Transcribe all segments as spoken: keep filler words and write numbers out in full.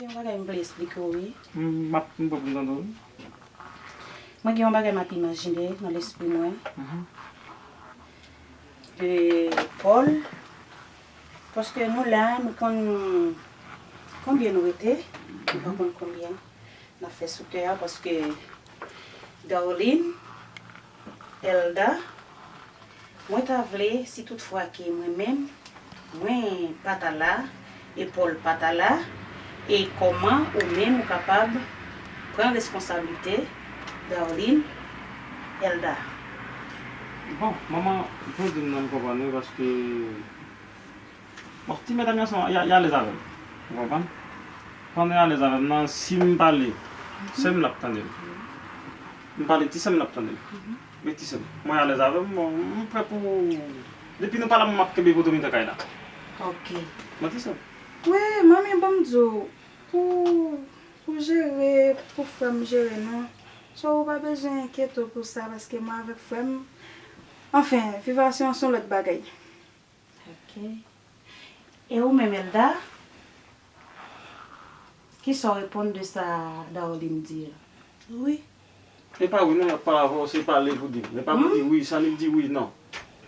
Yon bagay m vle eksplike w, wi. M ap, m pran pou m tande w, wi. Mwen gen yon bagay m ap imajine nan lespri mwen. Mhm. De Paul. Paske nou la, nou konn konbyen nou rete. Nou pa konn konbyen n ap fè sou tè a, paske Darline, Elda, mwen ta vle, si toutfwa ke mwen menm, mwen pa ta la, e Paul pa ta la, e kòman ou menm ou kapab pran responsablite Darline, Elda? Bon, manman, jodi m nan m konprann wi, paske, bon, ti medam yo ansanm, y a, y alèz avè m. Ou konprann? Pandan y alèz avè m nan, si m pale, sè m l ap tande m. M pale, ti sè m l ap tande m. Men ti sè m, mwen alèz avè m, bon, m prè pou, depi nou pa la, m ap kenbe poto mitan kay la. Ok. Mwen ti sè m. Wi, manmi, ban m di w, pou, pou jere, pou frè m jere nou, so ou pa bezwen enkyete w pou sa, paske mwen avèk frè m, anfen, Vivasyon an se yon lòt bagay. Ok. E ou menm, Elda? Kisa w reponn de sa Darline di a? Wi. E pa wi non, y ap pale avè w, se pale pou di. Men pa pou di wi, sa li di wi, non.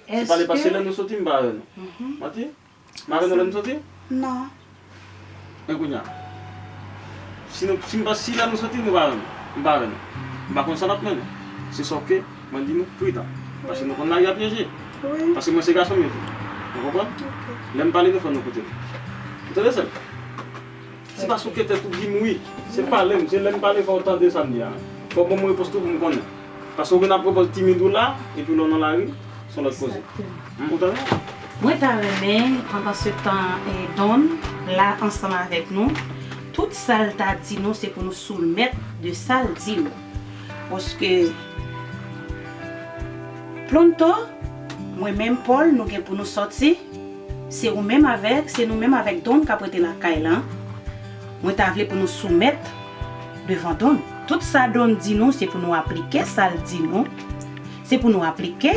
Se pale paske lè nou soti, m pa avè nou. Mati? M avè nou lè nou soti? Non. E kounye a? Si nou, si m pa, si lè nou soti, nou pa avè nou. M pa avè nou. M pa konn sa n ap mennen. Se sa ke mwen di nou pridan. Paske nou konn lari a pyeje. Wi. Paske mwen se gason m ye tou. Ou konprann? Ok. Lè m pale, nou fò nou koute m. Ou tande, sè m? Se pa souke tèt ou di m wi. Se pale m, se lè m pale fò w tande sa m di a. Fò w ban mwen repons tou pou m konnen. Paske ou gen ap repons timid ou la, epi lè w nan lari, se yon lòt koze. Egzakteman. Ou tande? Mwen ta renmen, pandan se tan, eh, Don la ansanm avèk nou, tout sa l ta di nou, se pou nou soumèt de sa l di nou. Paske, pronto, mwen menm, Paul, nou gen pou nou sòti. Se ou menm avèk, se nou menm avèk Don k ap rete lakay la. Mwen ta vle pou nou soumèt devan Don. Tout sa Don di nou, se pou nou aplike sa l di nou. Se pou nou aplike.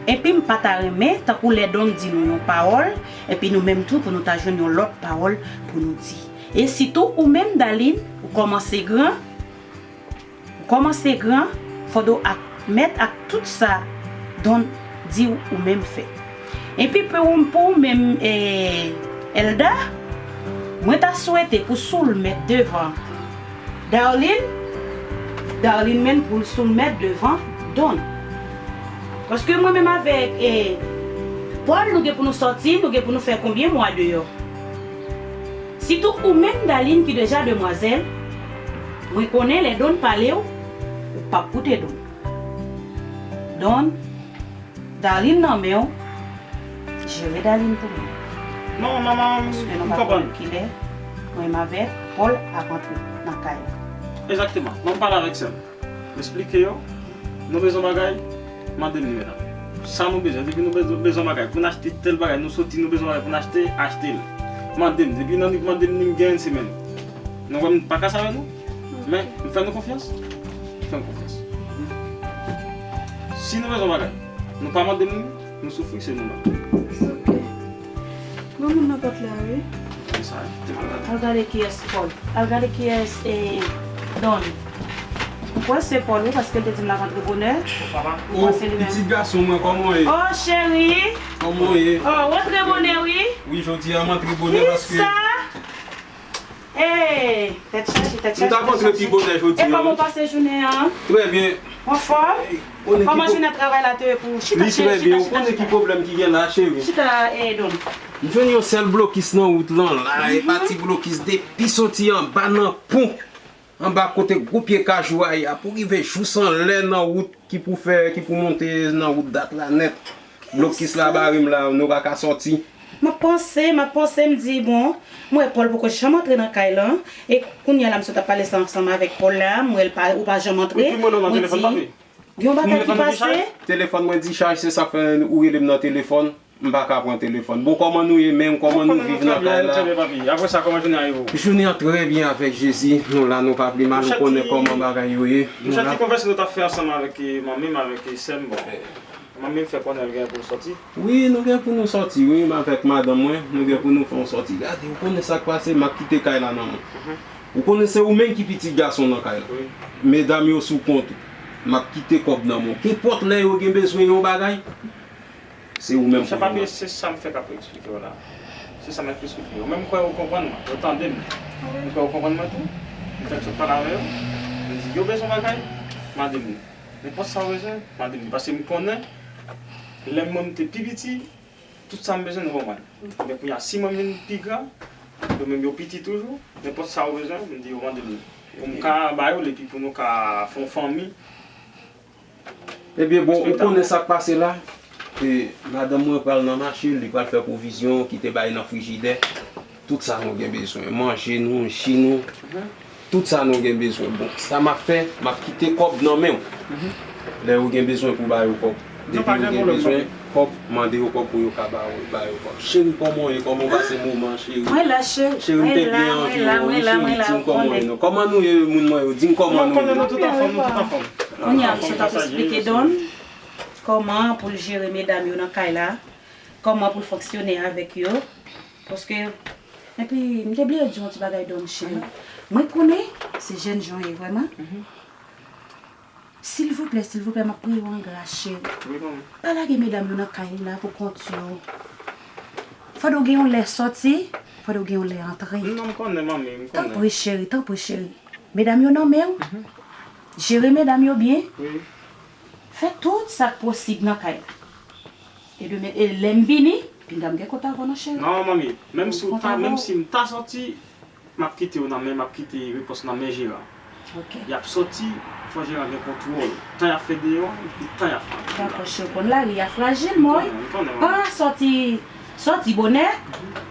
Epi m pa ta renmen, tankou lè Don di nou yon pawòl, epi nou menm tou pou nou ta jwenn yon lòt pawòl pou nou di. E sitou ou menm, Darline, ou kòmanse gran, ou kòmanse gran, fòdo ak mèt ak tout sa Don di w ou menm fè. Epi pou, pou ou menm, eh, Elda, mwen ta swete pou soumèt devan Darline, Darline menm pou l soumèt devan Don. Paske mwen menm avèk, eh, Paul, nou gen pou nou sòti, nou gen pou nou fè konbyen mwa deyò. Sitou ou menm, Darline, ki deja demwazèl, mwen konnen lè Don pale w, ou p ap koute Don. Don, Darline nan men w, jere Darline pou mwen. Non, manman, m konprann. Paske nou pa konnen kilè mwen menm avèk Paul ap antre nan kay la. Egzakteman. Mwen pale avèk sè m. M esplike yo, nou bezwen bagay, mande m li, medam. Sa nou bezwen, depi nou bezwen, bezwen bagay, pou n achte tèl bagay, nou soti, nou bezwen bagay pou n achte, achte l. Mande m, depi nan nèg mande m li, m gen yon semèn. Nou wè m pa kase avè nou, men m fè nou konfyans, m fè nou konfyans. Si nou bezwen bagay, nou pa mande m li, nou soufri, se nou menm. It's ok. Gen moun nan pòt la, wi. Kisa? Al gade kiyès Paul. Al gade kiyès, eh, Don. Ou kwè se Paul, wi, paske l te di m l ap antre bonè. Ou panse li menm? Pitit gason mwen, kòman w ye? Oh, cheri. Kòman w ye? Oh, w antre bonè, wi. Wi, jodi a m antre bonè paske... Kisa? Hey, tèt chaje, tèt chaje, tèt chaje. M t ap antre pi bonè jodi a. E kòman w pase jounen an? Trè byen. Anfòm? Kòman jounen travay la te ye pou ou? Chita, cheri, chita, chita. Li trè byen. Ou konnen ki pwoblèm ki gen la, cheri? Chita, eh, Don. M jwenn yon sèl blokis nan wout lan la, e pa ti blokis, depi soti anba nan pon, anba kote gwo pye kajou a ye a, pou rive jous anlè nan wout ki pou fè, ki pou monte nan wout dat la nèt. Blokis la bare m la, nou pa ka sòti. M ap panse, m ap panse, m di, bon, m wè Paul poko janm antre nan kay lan, e kounye a la, m sot ap pale sa ansanm avèk Paul la, m wè l pa, ou pa janm antre. Epi mwen nan telefòn pa vre. Gen yon bagay ki pase? Telefòn mwen dichaj, se sa k fè ou rele m nan telefòn. M pa ka pran telefòn. Bon, kòman nou ye menm? Kòman nou viv nan kay la? Apre sa, kòman jounen an ye pou ou? Jounen an trè byen avèk Jezi. Nou la, nou pa pi mal, ou konnen kòman bagay yo ye. Nou la. Ti konvèsasyon nou t ap fè ansanm avèk, eh, manmi m, avèk, eh, sè m, bon. Manmi m fè konnen l gen pou l sòti. Wi, nou gen pou nou sòti, wi, m avèk madanm mwen, nou gen pou nou fè yon sòti. Gade, ou konnen sa k pase, m ap kite kay la nan men w. Ou konnen se ou menm ki pitit gason nan kay la. Wi. Medam yo sou kont ou. M ap kite kòb nan men w. Kenpòt lè yo gen bezwen yon bagay, se ou menm pou yo nan. Sa pa pye, se sa m fèk ap eksplike w la. Se sa m ap eksplike w. Mwen m kwè ou konprann mwen, ou tande m. M kwè ou konprann mwen tou. M fèk sot pale avè yo. M di, yo bezwen bagay, mande m li. Nenpòt sa ou bezwen, mande m li. Paske m konnen, lè mwen m te pi piti, tout sa m bezwen, nou ban mwen. Men kounye a, si mwen m vin pi gran, yo menm yo piti toujou, nenpòt sa ou bezwen, m di yo mande m li. Pou m ka ba yo l, epi pou nou ka fè yon fanmi. Ebyen, bon, ou konnen sa k pase la? E, madanm mwen pral nan mache, li pral fè pwovizyon ki te bay nan frijidè. Tout sa nou gen bezwen. Manje nou, ji nou, tout sa nou gen bezwen. Bon, sa m ap fè, m ap kite kòb nan men w. Lè yo gen bezwen pou ba yo kòb. Depi yo gen bezwen kòb, mande yo kòb pou yo ka ba yo, ba yo kòb. Cheri, kòman w ye? Kòman w pase moman, cheri? Mwen la, cheri. Cheri, m te byen anvi wè w, wi, cheri. Di m kòman w ye non. Kòman nou ye, moun mwen yo? Di m kòman nou ye. Tout anfòm, tout anfòm. Kounye a, m sot ap eksplike Don kòman pou l jere medam yo nan kay la, kòman pou l fonksyone avèk yo. Paske, epi, m te bliye di yon ti bagay, Don, cheri. Mwen konnen se jènjan w ye, vrèman. Silvouplè, silvouplè, m ap priye w an gras, cheri. Wi, manmi. Pa lage medam yo nan kay la pou kont yo. Fòdwe w gen yon lè sòti, fòdwe w gen yon lè antre. Non, m konnen, manmi, m konnen. Tanpri, cheri, tanpri, cheri. Medam yo nan men w. Jere medam yo byen. Wi. Fè tout sa k posib nan kay la. E demen, e lè m vini, pinga m gen kont avè w non, cheri. Non, manmi, menm si w ta, menm si m ta sòti, m ap kite w nan men, m ap kite repons nan men Jeran. Ok. Y ap sòti, fò Jeran gen kontwòl. Tan y ap fè deyò a, epi tan y ap fè antre la. Dakò, cheri, w konn lari a frajil, mwen. M konnen, m konnen, manmi. Pa sòti, sòti bonè,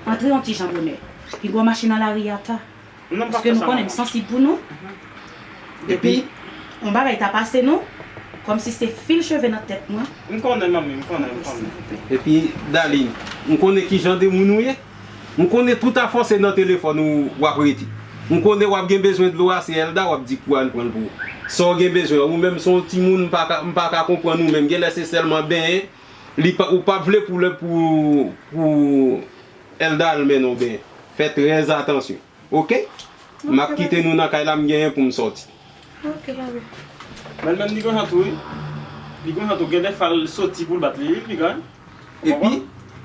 antre yon ti jan bonè. Pi gwo machin nan lari a ta. Paske nou konnen m sansib pou nou. Epi, yon bagay ta pase nou, kòmsi se fil cheve nan tèt mwen. M konnen, manmi, m konnen, m konnen. Epi, Darline, m konnen ki jan de moun ou ye. M konnen tout afò se nan telefòn ou w ap rete. M konnen w ap gen bezwen dlo a, se Elda w ap di pou al pran l pou ou. Sa w gen bezwen, ou menm se yon timoun, m pa ka, m pa ka konprann ou menm. Genlè se sèlman benyen, li pa, ou p ap vle pou lè, pou, pou Elda al mennen w benyen. Fè trè atansyon. Ok? M ap kite nou nan kay la, m genyen pou m sòti. Ok, papi. Men l menm li gon jan tou, wi. Li gon jan tou, gen de fwa l soti pou l bat li, wi, piga. Epi,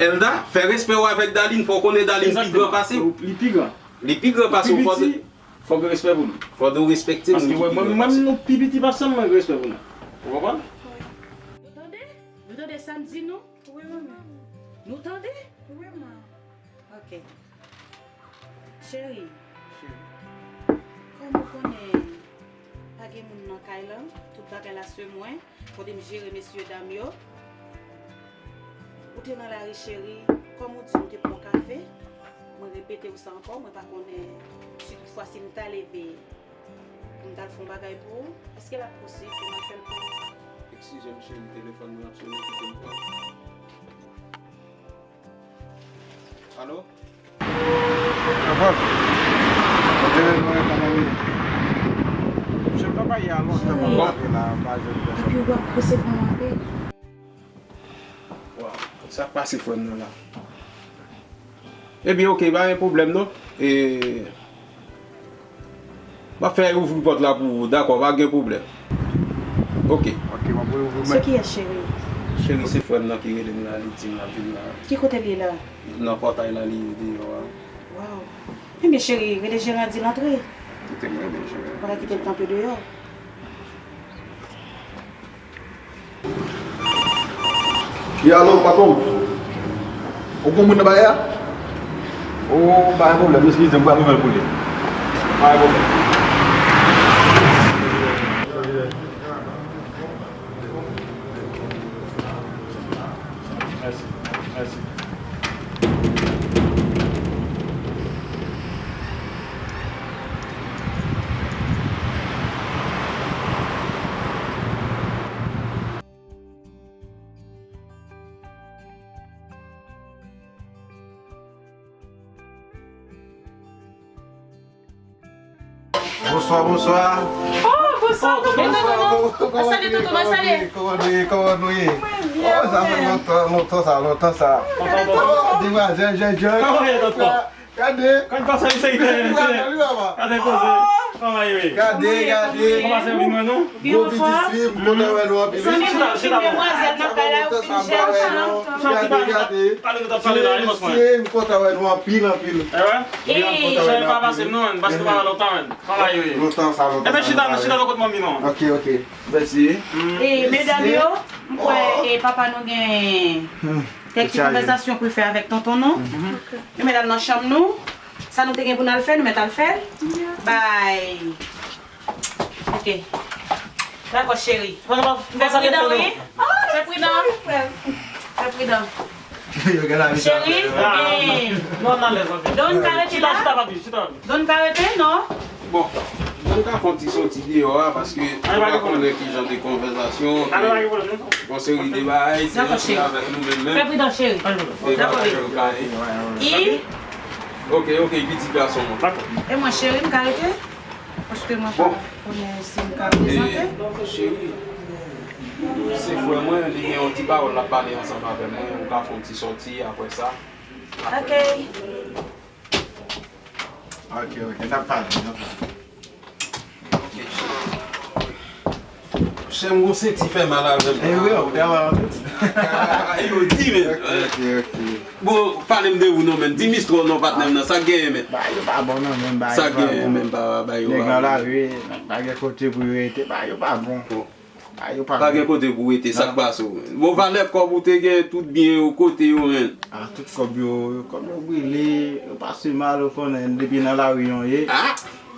Elda, fè respè w avèk Darline, fò w konnen Darline pi gran pase w. Li pi gran. Li pi gran pase w, fò w, fò w gen respè pou li. Fò w respekte moun ki pi gran pase w. Paske mwen, mwen, nou pi piti pase m, mwen gen respè pou nou. Ou konprann? Nou tande? Nou tande sa m di nou? Wi, manmi. Nou tande? Wi, manmi. Ok. Cheri. Cheri. Kòm ou konnen pa gen moun nan kay lan, tout bagay la se mwen, kote m jere mesye dam yo. Ou te nan lari, cheri, kòm ou di m te pran kafe, mwen repete w sa ankò, mwen pa konnen si toutfwa si m ta leve pou m t al fè yon bagay pou ou, èske l ap posib pou m al fè l pou ou? Eskize m, cheri, telefòn mwen ap sonnen, kite m pran. Alo? Papa, mwen te rele w, kòman w ye? Mesye, m t ap ye a lontan, m ap rele la, m pa jwenn pèsòn. Epi w ap resevwa m anpil. Waw, sa k pase frè m nan la? Ebyen, ok, pa gen pwoblèm non. E, m ap fè ouvri pòt la pou ou, dakò, pa gen pwoblèm. Ok. Ok, m ap ouvri. Se kiyès, cheri? Cheri, se frè m nan ki rele m la, li di m l ap vin la. Ki kote l ye la? Nan pòtay la, li ye deyò a. Waw. Ebyen, cheri, rele Jeran, di l antre. Kite m rele Jeran. Pa ka kite l kanpe deyò. Wi, alo, patwon. Ou gon moun nan bagay la? O, pa gen pwoblèm, eskize m, m pral ouvè l pou li. Pa gen pwoblèm. Mèsi. Mèsi. Bonswa, bonswa. Oh, bonswa, tonton, tonton. Mwen salye tonton, mwen salye. Kòman nou ye? Kòman nou ye? Kòman nou ye? Oh, sa fè lontan, lontan sa, lontan sa. Oh, demwazèl, jèn, jèn. Kòman ye, tonton? Gade. Kòman pase misye? Gade, gade, gade. Gade koze. Kòman ye? Gade, gade. Kòman se vin wè nou? Gwo pitit fi, m kontan wè nou anpil. Chita, chita, non. Demwazèl nan kay la, ou fin chèche. Gade, gade. Pale nou t ap pale la, wi, mwen. M kontan wè nou anpil, anpil. E wè? Wi, m kontan wè nou anpil. Sa pa pase, non, paske pa lontan, men. Kòman ye? Lontan sa, lontan sa. Enben, chita, chita nan kot manmi, non. Ok, ok. Mèsi. E, medam yo, m kwè, e, papa nou gen kèk ti konvèsasyon pou l fè avèk tonton nou. Nou mèt al nan chanm nou. Sa nou te gen pou n al fè, nou mèt al fè l. Bay. Ok. Dakò, cheri. Fè pridan, wi. Fè pridan. Fè pridan. Yo gen la vi sa. Cheri, Don ka rete la? Don ka rete, non? Bon, Don ka fè yon ti soti deyò a, paske nou pa konnen ki jan de konvèsasyon, yon seri de bagay, se yon ti avèk nou menm menm. Fè pridan, cheri. Dakò, baby. Ok, ok, pitit gason mwen. E mwen, cheri, m ka rete? Paske mwen pa konnen si m ka prezante. Cheri, se frè mwen, li gen yon ti pawòl l ap pale ansanm avè mwen, ou ka fè yon ti sòti apre sa. Ok. Ok, ok, n ap pale, n ap pale. Ok, cheri. Chè m gon senti fè mal avè m. E wi, ou te mal anpil. Yo di, men. Ok, ok, ok. Bon, pale m de ou non, men. Di m istwa w non, patnè m nan. Sa k genyen, men? Bagay yo pa bon non, men. Sa k genyen, men? Bagay yo pa bon. Nèg nan lari, pa gen kote pou yo rete, bagay yo pa bon. Bon. Bagay yo pa bon. Pa gen kote pou rete, sa k pase w? Bon, valè kòb ou te gen, tout byen yo, kote yo, men? Ah, tout kòb yo, kòb yo brile, yo pase mal, ou konnen, depi nan lari yon ye. Ah!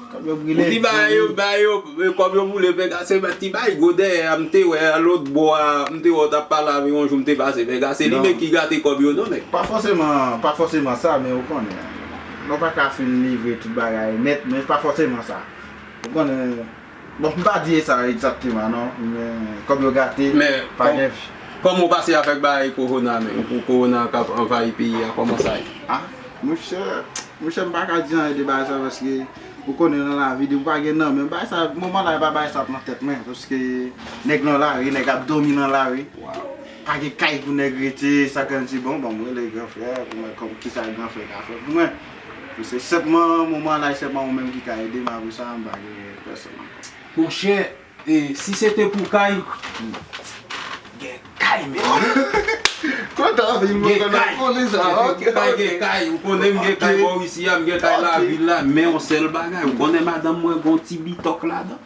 Kòb yo brile. Ou di bagay yo, bagay yo, kòb yo boule, pèga se ti bagay gwo dèyè a, m te wè a lòt bò a, m te wè w t ap pale avè yon jou, m te pase, pèga se li menm ki gate kòb yo non, nèg. Pa fòseman, pa fòseman sa, men ou konnen, nou pa ka fin livre tout bagay nèt, men pa fòseman sa. Ou konnen, bon, m pa di e sa egzakteman non, men kòb yo gate, pa gen vi. Kòman w pase avèk bagay kowona, men, pou kowona k ap anvayi peyi a, kòman sa ye? Ah, monchè, Monchè, m pa ka di anyen de bagay sa, paske ou konnen nan lavi, depi w pa gen nan men, bagay sa, moman la, e pa bagay sa ap nan tèt mwen, paske nèg nan lari, nèg ap dòmi nan lari. Pa gen kay pou nèg rete, sa k ann di, bon, ban m rele gran frè pou mwen, kòm kisa gran frè ka fè pou mwen. Se senpman, moman la, e senpman ou menm ki ka ede m, apre sa, m pa gen pèsonn ankò. Monchè, E, si se te pou kay, gen kay, men. Kontan vin mwen konnen konnen sa, ok, ok. Gen kay, ou konnen m gen kay bò isi a, m gen kay lavil la, men yon sèl bagay, ou konnen madanm mwen gon ti bitòk ladan.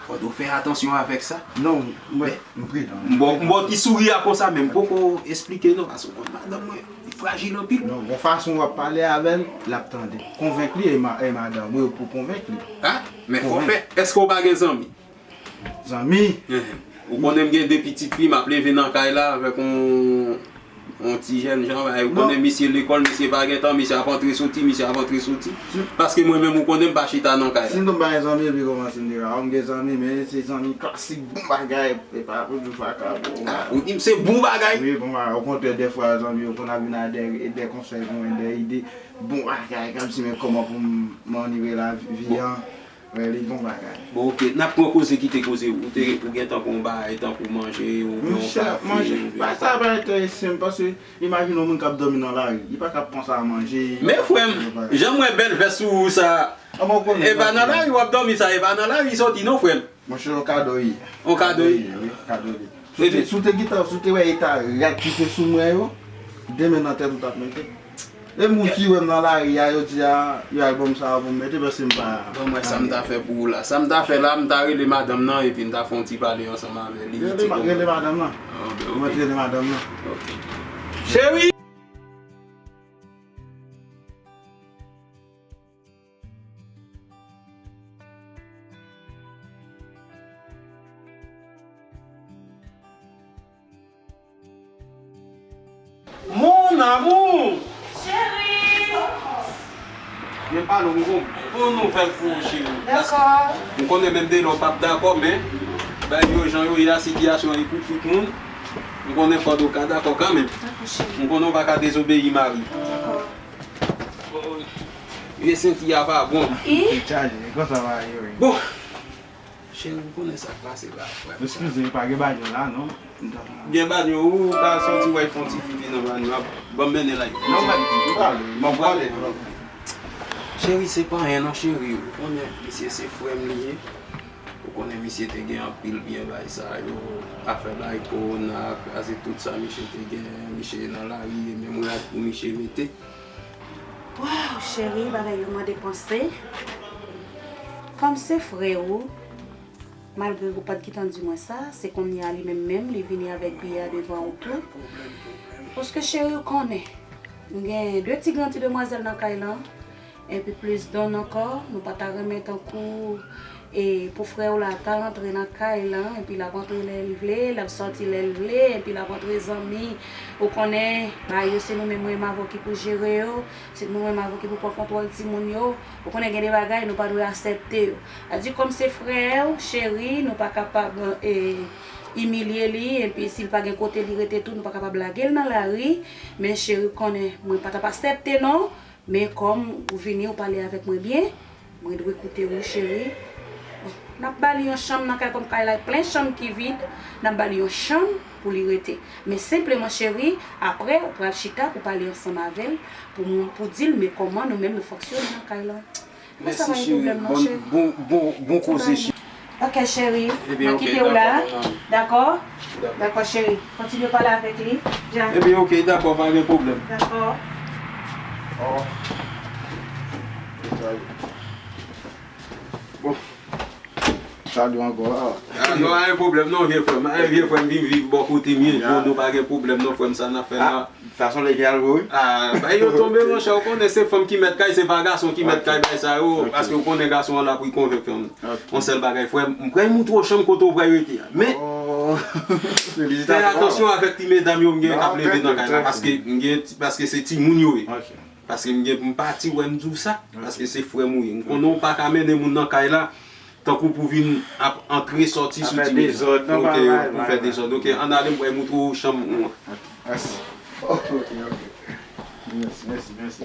Fòk ou fè atansyon avèk sa. Non, mwen, m pridan. M ba w ti souri a konsa, men m poko esplike non, paske ou konn madanm mwen, li frajil anpil. Non, gon fason w ap pale avè l, l ap tande. Konvenk li e ma-, e madanm ou pou konvenk li. A, men fò fè. Èske w pa gen zanmi? Zanmi. Enhen. Ou konnen m gen de pitit fi, m ap leve nan kay la avèk yon, yon ti jèn jan, bagay. Ou konnen misye lekòl, misye pa gen tan, misye ap antre soti, misye ap antre soti. Paske mwen menm, ou konnen m pa chita nan kay la. Si m tonm pa gen zanmi, epi kòman si m te ka? M gen zanmi, men se zanmi klasik, bon bagay, e pa pou di w pa ka bon bagay. Ou di m se bon bagay? Wi, bon bagay. Okontrè, dèfwa, zanmi yo konn ap vin ak de, de konsèy pou mwen, de ide, bon bagay, k ap di men kòman pou m, m anire lavi an. Wè, li bon bagay. Bon, ok. N ap pran koze ki te koze. Ou te, ou gen tankou yon bagay, tankou manje, oubyen yon kafe, oubyen yon sa. Monchè, manje, bagay sa pa enterese m, paske imajine yon moun k ap dòmi nan lari. Li pa ka panse a manje. Men frè m, jan m wè bèl vès sou ou sa, e pa nan lari w ap dòmi sa, e pa nan lari soti non, frè m. Monchè, yon kado li ye. Yon kado li ye? Wi, kado li ye. Si w te, si w te gentan, si w te wè eta rad ki te sou mwen yo, demen nan tèt ou t ap mete. E moun ki wè m nan lari a, yo di a, yo al ban m sa a pou m mete, paske m pa. Ban mwen sa m ta fè pou ou la. Sa m ta fè la, m ta rele madanm nan, epi m ta fè yon ti pale ansanm avè li. Rele ma-, rele madanm nan. Mwen rele madanm nan. Ok. Cheri! Mon amour! Cheri! Mwen pale, m gon bon nouvèl pou ou, cheri. Dakò. M konnen menm de lè w p ap dakò, men bagay yo jan yo ye a, sitiyasyon an, e pou tout moun. M konnen fòk ou ka dakò kanmenm. Dakò, cheri. M konnen w pa ka dezobeyi mari. Dakò. Vye senti a pa bon. I? Li chaje, e konsa va ye, wi. Bon. Cheri, ou konnen sa k pase la, frè. Eskize, pa gen banyo la, non? Gen banyo, ou ka soti, w al fè yon ti pipi nan banyo a. Ban m mennen la. Non, m ap di, m prale, m ap prale. Cheri, se pa anyen non, cheri. Ou konnen, misye se frè m li ye. Ou konnen, misye te gen anpil byen bay sa yo. Afè bay kowona, kraze tout sa misye te gen. Misye nan lari, e menm rad pou misye mete. Waw, cheri, bagay yo mande panse. Kòm se frè ou, malgre ou pa t gentan di mwen sa, se kounye a li menm menm, li vini avèk biyè devan ou tou. Paske cheri, ou konnen, m gen de ti granti demwazèl nan kay lan, epi plis Don ankò, nou pa ta renmen tankou e pou frè w la ta antre nan kay lan, epi l ap antre lè l vle, l ap sòti lè l vle, epi l ap antre zanmi. Ou konnen, bagay yo se nou menm, mwen menm avè w ki pou jere yo, se nou menm avè w ki pou pran kontwòl timoun yo. Ou konnen gen de bagay nou pa dwe aksepte yo. A di kòm se frè w, cheri, nou pa kapab, e, imilye li, epi si l pa gen kote li rete tou, nou pa kapab lage l nan lari. Men cheri, konnen, mwen pa t ap aksepte non. Men kòm ou vini, ou pale avèk mwen byen, mwen dwe koute w, cheri. Bon, n ap ba li yon chanm nan kay, kòm kay la plen chanm ki vid, n ap ba li yon chanm pou li rete. Men senpleman, cheri, apre, ou pral chita pou pale ansanm avè l, pou, pou di l, men kòman nou menm nou fonksyone nan kay lan. Mèsi, cheri. Bon, bon, bon, bon koze, cheri. Ok, cheri. Mwen kite w la. Dakò? Dakò, cheri. Kontinye pale avèk li. Ebyen, ok, dakò, pa gen pwoblèm. Dakò. Oh. Bon. Salut encore. Ah, non, pa gen pwoblèm, non, vye frè m. Vye frè m, vin viv bò kote m ye. Bon, nou pa gen pwoblèm, non, frè m, sa n ap fè la. Sa se yon lè ki al vre, wi. Ah, bagay yo tonbe, monchè, ou konnen se fanm ki mèt kay, se pa gason ki mèt kay, bagay sa yo, paske ou konnen gason an la pou l konvenk fanm. Yon sèl bagay, frè m, m pral montre w chanm kote w pral rete a. Men, fè atansyon avèk ti medam yo m gen k ap leve nan kay la, paske m gen, paske se timoun yo ye. Paske m gen, m pati wè m di w sa, paske se frè m ou ye. M konnen w pa ka mennen moun nan kay la, tankou pou vin ap antre sòti sou ti medam. Pou fè dezòd, non, pa bay, pou fè dezòd. Ok, ann ale, m pral montre w chanm ou an. Ok, mèsi. Ok, ok. Mèsi, mèsi, mèsi.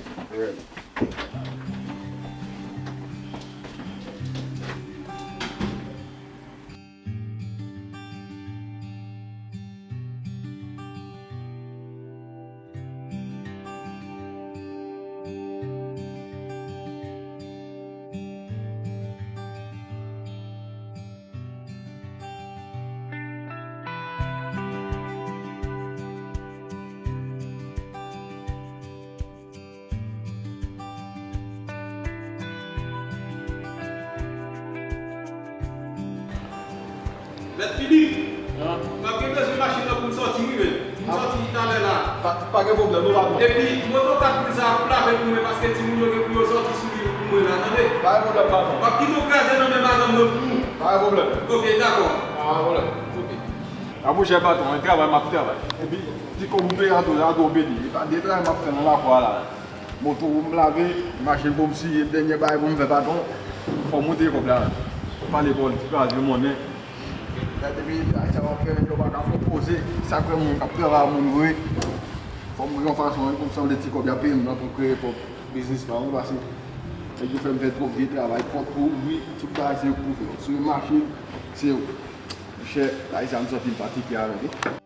Mèt Filip, m ap gen bezwen machin nan pou m sòti, wi, men. M sòti talè la. Pa, pa gen pwoblèm, non, patwon. Epi, moto kat kou sa a, pou lave pou mwen, paske timoun yo gen pou yo sòti sou li pou mwen la, tande? Pa gen pwoblèm, patwon. M ap kite w kraze nan men madanm mwen pou ou. Pa gen pwoblèm. Ok, dakò. Pa gen pwoblèm. Ok. A monchè patwon, travay m ap travay. Epi, ti kòb ou peye an tou, sa tou beni. E pa de travay m ap fè nan lakou a la. Moto pou m lave, machin pou m siye, dènye bagay pou m fè patwon. Fò m monte kòb la. Pale bòl, ti kraze monnen. Gade depi ayisyen ap fè nèg yo pa ka fè poze. Sa k fè moun k ap travay moun vre. Fò m yon fason pou m sanble ti kòb y ap peye m nan pou kreye pwòp biznis pa m, paske nèg yo fè m fè twòp vye travay, pòt pou ouvri, tout bagay se yo k pou fè. Sou yon machin, se yo. Monchè, ayisyen m santi m fatige avèk li.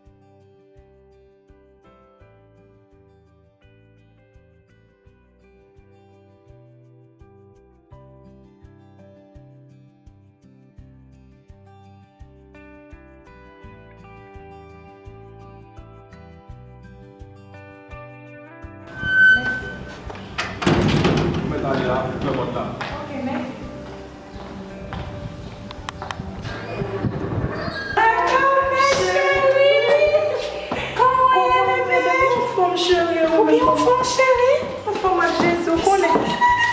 Mwen ale la, fè pòt la. Ok, mèsi. Cheri, kòman w ye, bebe? Anfòm, cheri, ou menm? Ou byen anfòm, cheri? Anfòm ak Jezi, ou konnen.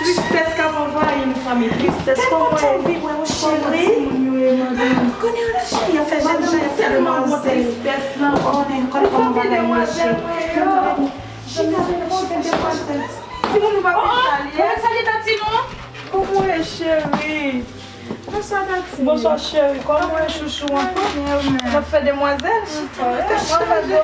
Tristès k ap anvayi nou, fanmi. Tristès, kòman w ye? Kòman timoun yo ye, madanm? Konnen, cheri, yo fè jèn jan, yo fè demwazèl. Tristès, non. Konnen, konnen kòman bagay yo ye, cheri. Chita, chita, chita, demwazèl. Timoun ou pa konn sa l ye? Kòman w ye, cheri? Bonswa, Tati. Bonswa, cheri. Kòman w ye, chouchou? Anfòm? N ap fè demwazèl? Chita, nou te chanje.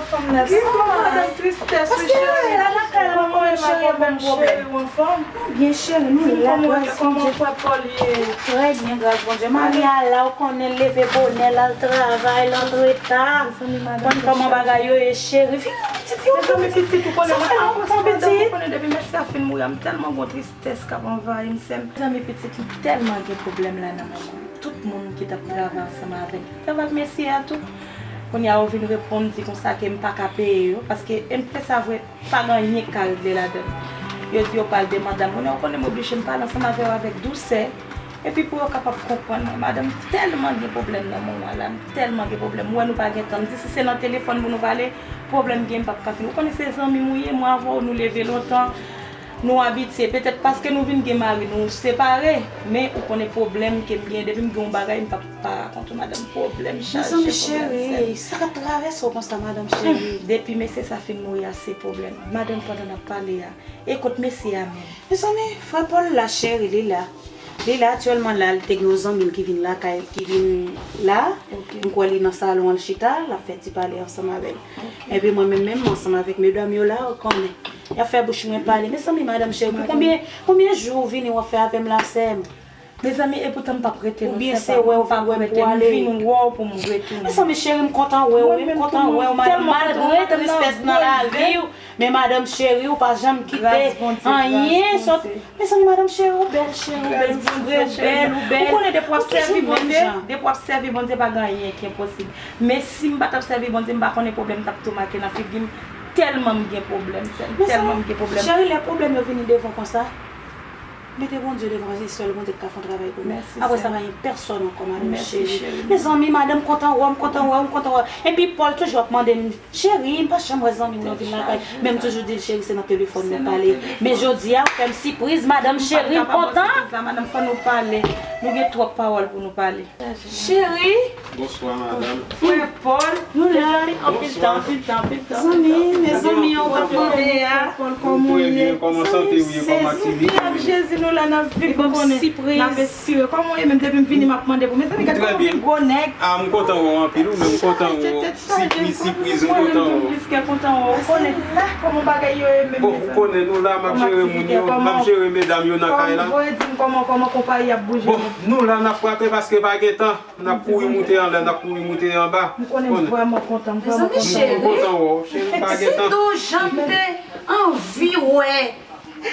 Ki gwo madanm tristès, wi, cheri. Kòman w ye, madanm, cheri, w anfòm? Byen, cheri, nou la, gras Bondye. Kòman frè Paul ye? Trè byen, gras Bondye. Mari a la, ou konnen, l leve bonè, l al travay, l antre ta. Konn kòman bagay yo ye, cheri. Vini, pitit, vini, pitit. Sa fè lontan, pitit. Ou konnen, depi mèsi a fin mouri a, m tèlman gon tristès k ap anvayi m, sè m. Mezanmi, pitit, m tèlman gen pwoblèm la nan men mwen. Tout moun ki t ap travay ansanm avè m, ki t ap travay ak mesye a tou. Kounye a, yo vin reponn di konsa ke m pa ka peye yo, paske M P sa vre, pa gen anyen k ka regle ladan l. Yo di yo pral de madanm. Kounye a, ou konnen m oblije m pale ansanm avè yo avèk dousè. Epi pou yo kapab konprann mwen, madanm, m tèlman gen pwoblèm nan moman la, m tèlman gen pwoblèm. M wè nou pa gen tan. M di si se nan telefòn pou nou pale, pwoblèm gen m p ap ka fini. Ou konnen se zanmi m ou ye, mwen avè w nou leve lontan, nou abitye. Petèt paske nou vin gen mari, nou separe, men ou konnen pwoblèm ke m gen, depi m gen yon bagay, m p ap pa rakonte w, madanm, pwoblèm chaje, pwoblèm sèl. Mezanmi cheri, sa k ap travèse w konsa, madanm cheri? Depi mesye sa fin mouri a, se pwoblèm. Madanm, pandan n ap pale a, e kot mesye a menm? Mezanmi, frè Paul la, cheri, li la. Li la aktyèlman la, li te gen yon zanmi l ki vin lakay, ki vin la. M kwè li nan salon an, l chita, l ap fè ti pale ansanm avè l. Epi mwen menm, menm ansanm avèk medam yo la, ou konnen. Y ap fè bouch mwen pale. Mezanmi, madanm cheri, pou konbyen, konbyen jou ou vini w ap fè avè m la, sè m? Mezanmi, epoutan m p ap rete non, sè pa m p ap rete, m vin wè w pou m retounen. Mezanmi cheri, m kontan wè w, wi, m kontan wè w, madanm, malgre tristès nan lavi w, men madanm cheri, ou pa janm kite anyen sot. Mezanmi, madanm cheri, ou bèl, cheri, ou bèl, ou fre, ou bèl, ou bèl. Ou konnen depi w ap sèvi Bondye, depi w ap sèvi Bondye, pa gen anyen ki enposib. Men si m pa t ap sèvi Bondye, m pa konnen pwoblèm t ap tou make nan figi m. Tèlman m gen pwoblèm, sè m, tèlman m gen pwoblèm. Cheri, lè pwoblèm yo vini devan w konsa, mete Bondye devan, se sèl Bondye ki ka fè yon travay pou nou. Apre sa, pa gen pèsòn ankò, madanm cheri. Mezanmi, madanm, m kontan wè w, m kontan wè w, m kontan wè w. Epi Paul toujou ap mande m, cheri, m pa janm wè zanmi w nan vin lakay. Men m toujou di l, cheri, se nan telefòn nou pale. Men jodi a, ou fè m sipriz, madanm cheri, m kontan. Madanm, fò nou pale. Nou gen twòp pawòl pou nou pale. Cheri. Bonswa, madanm. Frè Paul. Nou la. Mezanmi, anpil tan, anpil tan, anpil tan. Zanmi, mezanmi, ou pa mande a. Frè Paul, kòman w ye? Kòman sante w ye? Kòman aktivite w ye? Jezi, nou la, n ap viv, ou konnen. N ap espere. Kòman w ye menm? Depi m vini, m ap mande pou. Mezanmi, gade kòman w vin gwo nèg. Ah, m kontan wè w anpil, ou menm, m kontan wè w. Sipriz, sipriz, m kontan wè w. Mwen menm tou, m plis kè kontan wè w. Ou konnen la, kòman bagay yo ye menm, mezanmi. Bon, ou konnen, nou la, m ap jere moun yo, m ap jere medam yo nan kay la. Kòman, voye di m kòman, kòman konpayi ap bouje menm. Bon, nou la, n ap frape paske pa gen tan. N ap kouri moute anlè, n ap kouri moute anba. M konnen m vrèman kontan, m vrèman kontan. Mezanmi, cheri, m kontan wè w, cheri, m pa gen tan. Sitou jan m te anvi wè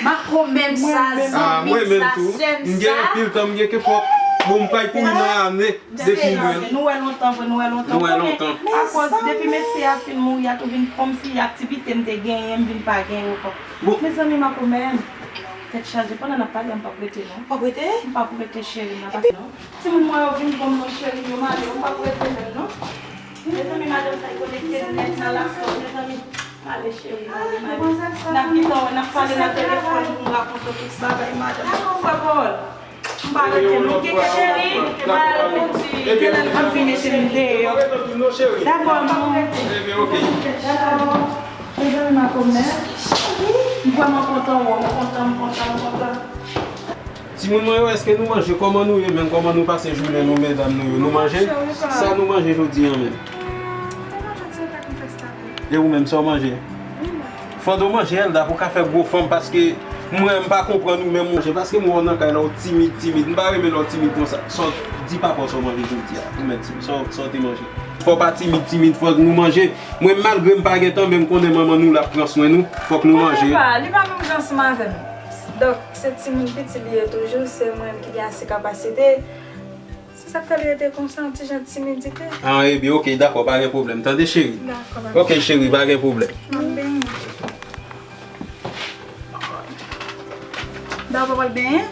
makomè m sa, zanmi m sa, sè m sa. Ah, mwen menm tou. M gen anpil tan, m gen kenpòt. Bon, m pral kouri nan ane depi m wè l. Nou wè lontan vre, nou wè lontan. Nou wè lontan. Konnen, akòz depi mesye a fin mouri a tou vin kòmsi aktivite m te genyen, m vin pa genyen ankò. Bon. Mezanmi, makomè m, tèt chaje, pandan n ap pale a, m p ap rete non. W ap rete? M p ap rete, cheri, m ap pase non. Timoun mwen yo vin ban m non, cheri, yo m ale, yo m p ap rete menm non. Mezanmi, madanm sa yo konekte nèt nan laptop, mezanmi. M ale, cheri, m ale, m ale. N ap gentan wè, n ap pale nan telefòn pou m rakonte w tout bagay, madanm. Dakò, frè Paul. M pa rete non, gen kèk cheri, m pa rete. Genlè l konn vin mete m deyò. Dakò, non. Dakò. Mezanmi, makomè, m vrèman kontan wè w, m kontan, m kontan, m kontan. Timoun mwen yo, èske nou manje? Kòman nou ye menm? Kòman nou pase jounen nou, medam nou yo? Nou manje? Sa nou manje jodi a menm? E ou menm, sa w manje? Fò w manje, Elda, pou w ka fè gwo fanm, paske mwen, m pa konprann ou menm, monchè, paske m wè w nan kay la, w timid, timid. M pa renmen lè w timid konsa. Sa w, di papa w sa w manje jodi a, ou menm, timid. Sa w, sa w te manje? Fò w pa timid, timid, fòk nou manje. Mwen, malgre m pa gen tan, men m konnen manman nou la ap pran swen nou. Fòk nou manje. Konnen pa, li pa menm jan ansanm avè m. Donk, se timoun piti li ye toujou, se mwen menm ki gen ase kapasite. Se sa k fè l rete konsa, yon ti jan timidite. Ah, ebyen, oke, dakò, pa gen pwoblèm. Tande, cheri? Dakò, pa gen pwoblèm. Oke, cheri, pa gen pwoblèm. M ap benyen. Dakò, w ap benyen?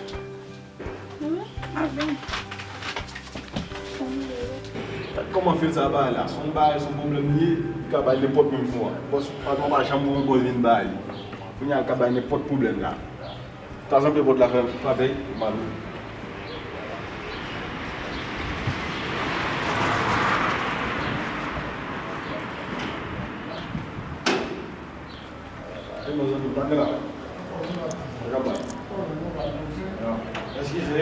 Wi, m ap benyen. Gad kòman fil sa bay la. Se yon bagay, se yon pwoblèm li ye, li ka bay nenpòt moun pou mwen. Bòs, patwon pa janm pran pòz vin bay li. Kounye a, l ka bay nenpòt pwoblèm la. Tazan pye pòt la fè m frape, m ale. E mezanmi, pa gen la. Pa gen la. Eskize,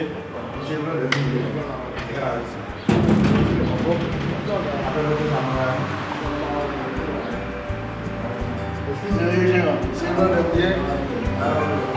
misye vle vin. Eskize wi, jeran. Se nan lè w ye.